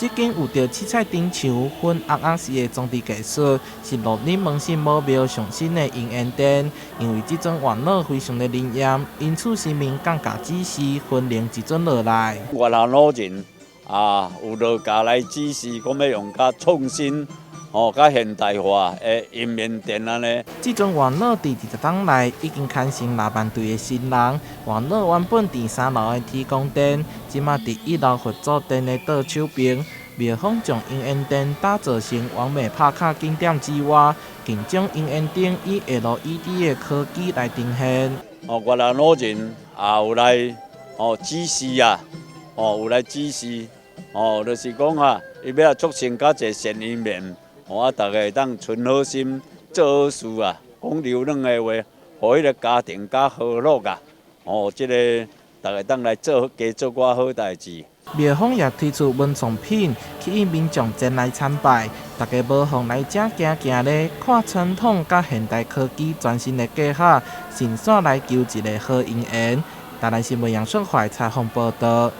這間有著七彩燈牆、粉紅紅色的裝置藝術，是鹿嶺門神母廟上新的姻緣燈。因為這尊願老非常的靈驗，因此神明降下指示，分靈一尊落來。越南老人啊，有落價來指示，講欲用較創新、哦，較現代化的姻緣燈按呢。這尊願老佇20冬內已經牽成6萬對的新人。願老原本佇3樓的天公殿，這馬佇1樓佛祖殿的倒手爿。廟方將姻緣燈打造成網美拍卡景點之外，更將姻緣燈以 LED 的科技來呈現。哦，越南老人也有來哦指示啊，哦有來指示，哦就是講啊，伊欲來促成較濟善姻緣，哦啊，逐家會當存好心，做好事啊，講流軟的話，予彼个家庭較和樂啊，哦，這个逐家當來做加做寡好代誌。廟方也推出文創品，吸引民眾前來參拜。大家無妨來遮行行咧，看傳統佮現代科技全新的結合，順紲來求一个好姻緣。台南新聞楊順懷採訪報導。